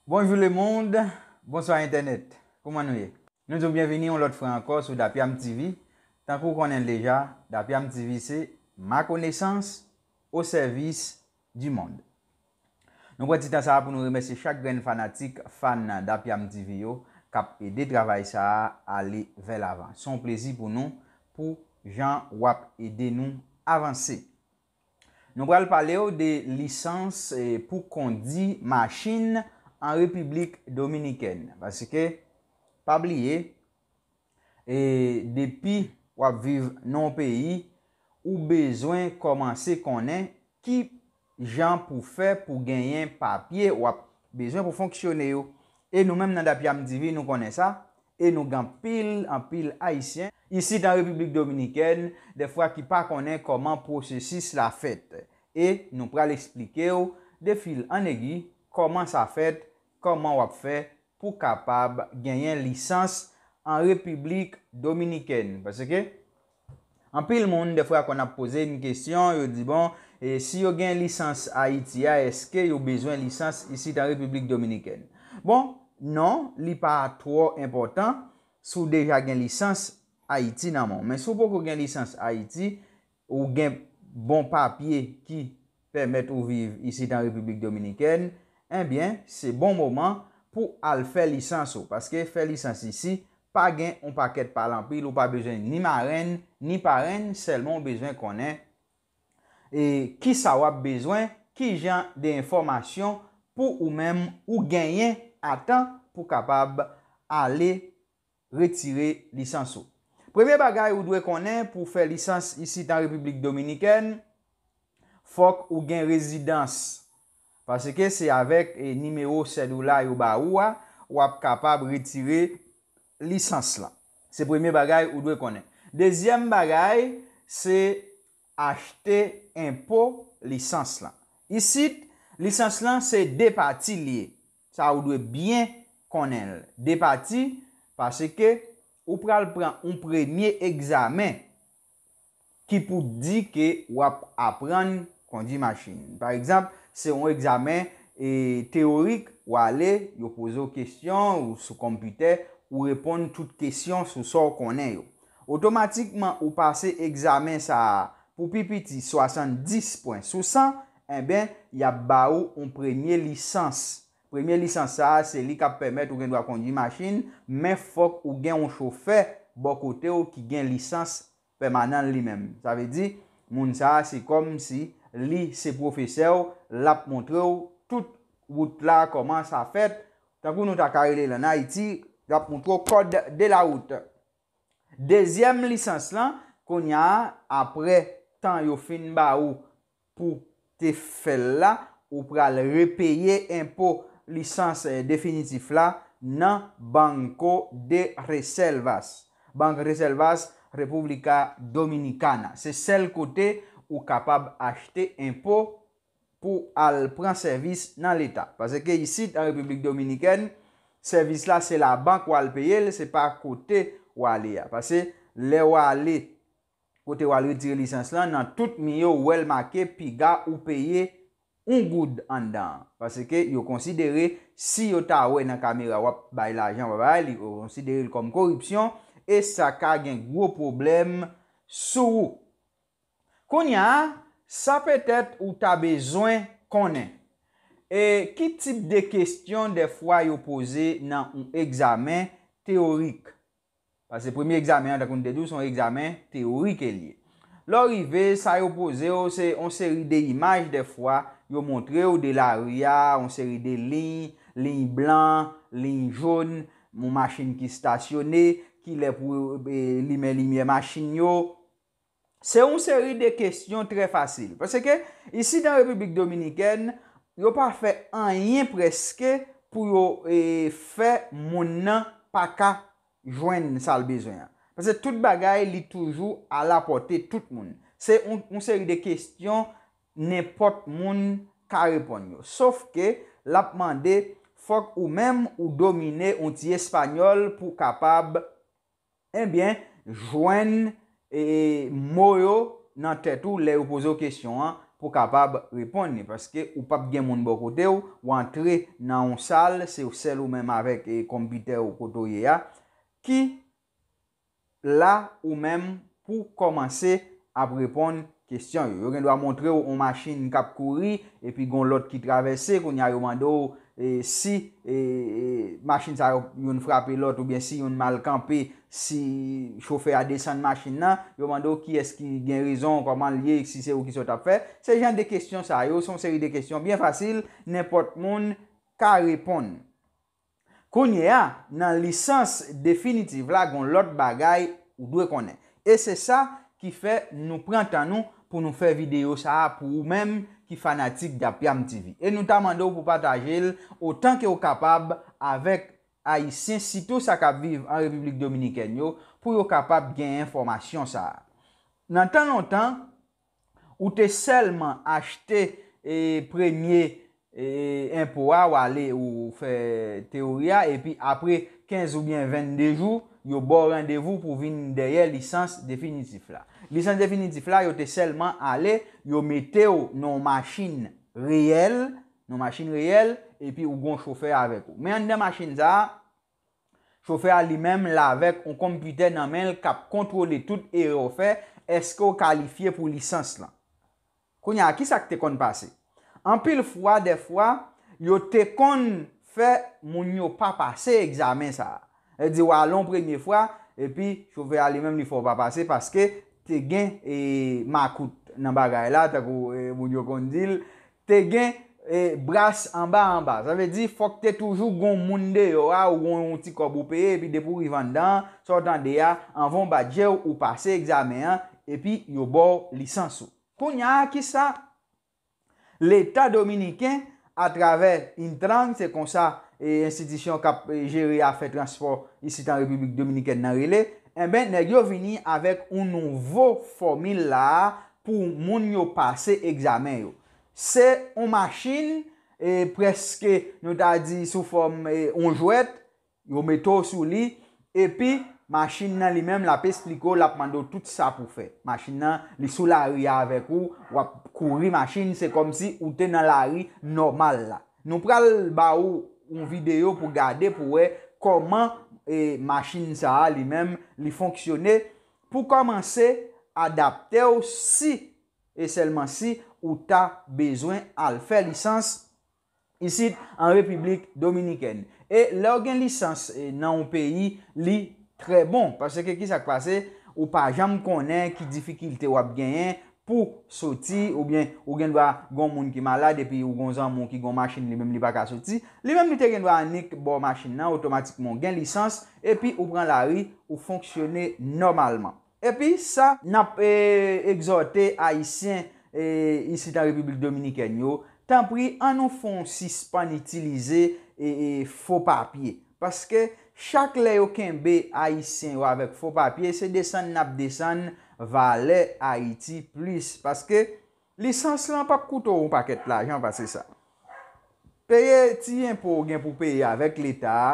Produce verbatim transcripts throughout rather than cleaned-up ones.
Bonjou lemonn, bonswa entènèt. Kouman nou ye? Nou di w byenvini yon lòt fwa ankò sou Dapyam T V. Tankou w konnen l deja, Dapyam T V se ma connaissance au service du monde. Nou pran ti tan sa a pou nou remèsye chak grenn fanatik, fan Dapyam T V yo k ap ede travay sa a ale vè lavan. Se yon plezi pou nou, pou jan w ap ede nou avanse. Nou pral pale w de lisans, eh, pou kondi machin an Repiblik Dominikèn. Paske, pa bliye, eh, depi w ap viv nan yon peyi, ou bezwen kòmanse konnen ki jan pou fè pou genyen papye w ap bezwen pou fonksyone yo. E nou menm nan Dapyam T V, nou konnen sa. E nou gen anpil, anpil Ayisyen isit an Repiblik Dominikèn, dèfwa ki pa konnen kòman pwosesis la fèt. E nou pral eksplike w, de fil an egi, kòman sa fèt, kòman w ap fè pou kapab genyen lisans an Repiblik Dominikèn. Paske anpil moun, dèfwa, konn ap poze n kesyon, yo di, bon, e si yo gen lisans Ayiti a, èske yo bezwen lisans isit an Repiblik Dominikèn? Bon, non, li pa twò enpòtan si w deja gen lisans Ayiti nan men w. Men si w poko gen lisans Ayiti, ou gen bon papye ki pèmèt ou viv isit an Repiblik Dominikèn, ebyen, se bon moman pou al fè lisans ou. Paske fè lisans isi, pa gen yon pakèt pale anpil, ou pa bezwen ni marenn, ni parenn, sèlman ou bezwen konnen, e, kisa w ap bezwen, ki jan de enfòmasyon pou ou menm ou genyen atan pou kapab ale retire lisans ou. Premye bagay ou dwe konnen pou fè lisans isit an Repiblik Dominikèn, fòk ou gen rezidans. Paske se avèk, e, nimewo sèdoula yo ba ou a, w ap kapab retire lisans lan. Se premye bagay ou dwe konnen. Dezyèm bagay, se achte enpo lisans lan. Isit, lisans lan se de pati li ye. Sa ou dwe byen konnen l. De pati, paske ou pral pran yon premye egzamen ki pou di ke w ap aprann kondwi machin. Pa egzanp, se yon egzamen, e, teyorik, w ale, yo poze w kesyon, ou sou konpitè, ou reponn tout kesyon sou sa w konnen yo. Otomatikman, ou pase egzamen sa a pou pi piti swasanndis pwen sou san, enben, y ap ba ou yon premye lisans. Premye lisans sa a, se li k ap pèmèt ou gen dwa kondwi machin, men fòk ou gen yon chofè bò kote w ki gen lisans pèmanan li menm. Sa vle di, moun sa a, se kòmsi li se pwofesè w, l ap montre w tout wout la, kòman sa fèt. Tankou nou ta ka rele l ann Ayiti, l ap montre w code de la route. Dezyèm lisans lan, kounye a, apre tan yo fin ba ou pou te fè l la, ou pral repeye enpo lisans, eh, definitif la nan Banco de Reservas. Banco de Reservas, República Dominicana. Se sèl kote ou kapab achte enpo pou al pran sèvis nan Leta. Paske isit, an Repiblik Dominikèn, sèvis la se labank w al peye l, se pa kote w ale a. Paske lè w ale kote w al retire lisans lan, nan tout mi yo, ou wè l make piga ou peye yon goud anndan an. Paske yo konsidere, si yo ta wè nan kamera w ap bay lajan, w ap bay li, yo konsidere l kòm koripsyon, e sa ka gen gwo pwoblèm sou ou. Kounye a, sa petèt ou ta bezwen konnen. E ki tip de kesyon dèfwa yo poze nan yon egzamen teyorik? Paske premye egzamen an, tankou n te di w, se yon egzamen teyorik e l ye. Lè w rive, sa yo poze w, se yon seri de imaj, dèfwa, yo montre w de lari a, yon seri de liy, liy blan, liy jòn, yon machin ki stasyone, ki lè pou, e, limen limyè machin yo. Se yon seri de kesyon trè fasil. Paske isit an Repiblik Dominikèn, yo pa fè anyen prèske pou yo, e, fè moun nan pa ka jwenn sa l bezwen an. Paske tout bagay, li toujou alapòte tout moun. Se yon, yon seri de kesyon nenpòt moun ka reponn yo. Sof ke l ap mande fòk ou menm ou domine yon ti espanyòl pou kapab, ebyen, jwenn, e, mo yo nan tèt ou lè yo poze w kesyon an, pou w kapab reponn li, paske ou p ap gen moun bò kote w, w antre nan yon sal, se sèl ou menm avèk, e, konpitè w kote w ye a, ki la ou menm pou kòmanse ap reponn kesyon yo. Yo gen dwa montre w yon machin k ap kouri, epi gon lòt ki travèse, kounye a yo mande w, e, si, e, e, machin sa yo youn frape lòt, oubyen si youn mal kanpe, si chofè a desann machin nan, yo mande w kiyès ki gen rezon, kòman l ye, si se ou ki sot ap fè. Se jan de kesyon sa yo, se yon seri de kesyon byen fasil, nenpòt moun ka reponn. Kounye a, nan lisans definitif la, gon lòt bagay ou dwe konnen. E se sa ki fè nou pran tan nou pou nou fè videyo sa a pou ou menm ki fanatik Dapyam T V. E nou ta mande w pou pataje l otan ke w kapab avèk Ayisyen, sitou sa k ap viv an Repiblik Dominikèn yo, pou yo kapab gen enfòmasyon sa a. Nan tan lontan, ou te sèlman achte, e, premye, e, enpo a, w ale ou fè teyori a, epi apre kenz oubyen vennde jou, yo ba w randevou pou vin dèyè lisans definitif la. Lisans definitif la, yo te sèlman ale, yo mete w nan yon machin reyèl, nan yon machin reyèl, epi ou gon chofè avèk ou. Men anndan machin sa a, chofè a li menm, l avèk yon konpitè nan men l k ap kontwole tout erè w fè, èske w kalifye pou lisans lan? Kounye a, kisa k te konn pase? Anpil fwa, dèfwa, yo te konn fè moun yo pa pase egzamen sa a. Sa vle di, w ale yon premye fwa, epi chofè a li menm, li fè w pa pase paske te gen, e, makout nan bagay la, tankou, e, moun yo konn di l, te gen, e, bras anba anba. Sa vle di, fòk te toujou gon moun deyò a, ou gon yon ti kòb ou peye, epi depi w rive anndan an, sa w tande a, anvan w bat je w, ou pase egzamen an, epi yo ba w lisans ou. Kounye a, kisa Leta dominiken, atravè Intran, se konsa, e, enstitisyon k ap, e, jere afè transpò isit an Repiblik Dominikèn nan rele, enben, nèg yo vini avèk yon nouvo fòmil la a pou moun yo pase egzamen yo. Se yon machin, e, prèske, nou ta di, sou fòm, e, yon jwèt, yo mete w sou li, epi machin nan li menm, l ap esplike w, l ap mande w tout sa pou w fè. Machin nan, li sou lari a avèk ou, w ap kouri machin, se kòmsi ou te nan lari nòmal la. Nou pral ba ou yon videyo pou gade, pou wè kòman, e, machin sa a li menm, li fonksyone, pou kòmanse adapte w si, e sèlman si, ou ta bezwen al fè lisans isit an Repiblik Dominikèn. E lè w gen lisans, e, nan yon peyi, li trè bon. Paske kisa k pase? Ou pa janm konnen ki difikilte w ap genyen pou soti, oubyen ou gen dwa gon moun ki malad, epi ou gon zanmi w ki gon machin, li menm li pa ka soti. Li menm li te gen dwa annik ba w machin nan, otomatikman w gen lisans, epi ou pran lari, ou fonksyone nòmalman. Epi sa, n ap, e, egzòte Ayisyen, e, isit an Repiblik Dominikèn yo, tanpri, ann nou fè yon sispann itilize, e, e, fo papye. Paske chak lè yo kenbe Ayisyen yo avèk fo papye, se desann n ap desann valè Ayiti plis. Paske lisans lan p ap koute w yon pakèt lajan pase sa. Peye ti enpo w gen pou peye avèk Leta a.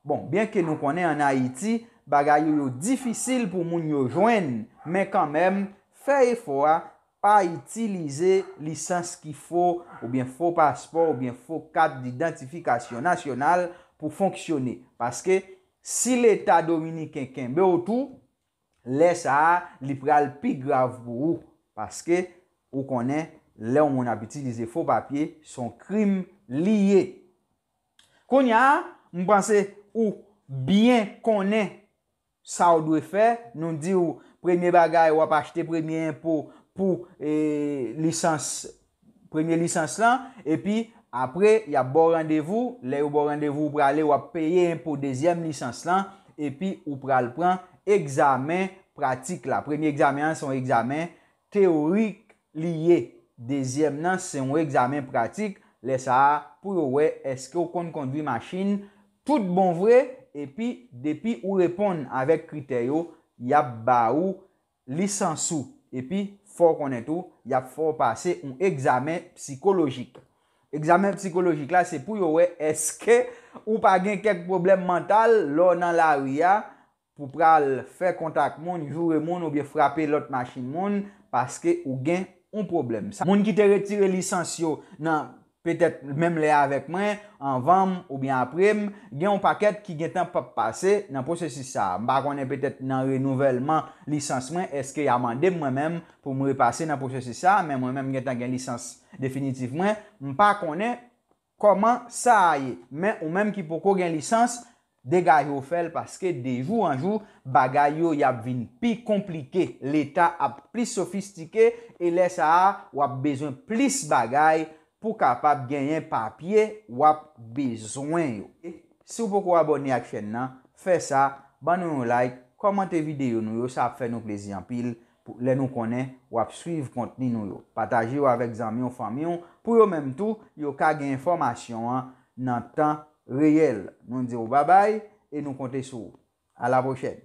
Bon, byenke nou konnen ann Ayiti, bagay yo, yo difisil pou moun yo jwenn, men kanmenm, fè efò a, pa itilize lisans ki fo, oubyen fo paspò, oubyen fo kat didantifikasyon nasyonal pou fonksyone. Paske si Leta dominiken kenbe w tou, lè sa a, li pral pi grav pou ou, paske ou konnen, lè yon moun ap itilize fo papye, se yon krim li ye. Kounye a, m panse ou byen konnen sa w dwe fè. Nou di w, premye bagay, w ap achte premye enpo pou, e, lisans, premye lisans lan, epi apre, y ap ba w randevou. Lè yo ba w randevou, ou prale, w ap peye enpo dezyèm lisans lan, epi ou pral pran egzamen pratik la. Premye egzamen an, se yon egzamen teyorik li ye. Dezyèm nan, se yon egzamen pratik. Lè sa a, pou yo wè èske w konn kondwi machin tout bon vre, epi depi ou reponn avèk kritè yo, y ap ba ou lisans ou. Epi, fò w konnen tou, y ap fè w pase yon egzamen sikolojik. Egzamen sikolojik la, se pou yo wè èske ou pa gen kèk pwoblèm mantal lè w nan lari a, pou pral fè kontak moun, joure moun oubyen frape lòt machin moun, paske ou gen yon pwoblèm. Sa, moun ki te retire lisans yo nan petèt menm lè avèk mwen, anvan m oubyen apre m, gen yon pakèt ki gentan p ap pase nan pwosesis sa a. M pa konnen petèt nan renouvèlman lisans mwen, èske y a mande m mwen menm pou m repase nan pwosesis sa a, men mwen menm m gentan gen lisans definitif mwen, m pa konnen kòman sa a ye. Men ou menm ki poko gen lisans, degaje w fè l paske de jou an jou, bagay yo y ap vin pi konplike. Leta ap plis sofistike e lè sa a, w ap bezwen plis bagay pou kapab genyen papye w ap bezwen yo. Si w poko abòne ak chèn nan, fè sa, ban nou yon like, kòmante videyo nou yo, sa ap fè nou plezi anpil pou lè nou konnen w ap swiv kontni nou yo. Pataje yo avèk zanmi w, fanmi w, pou yo menm tou, yo ka gen enfòmasyon an nan tan reyèl. Nou di w babay e nou konte sou ou. A la pwochèn.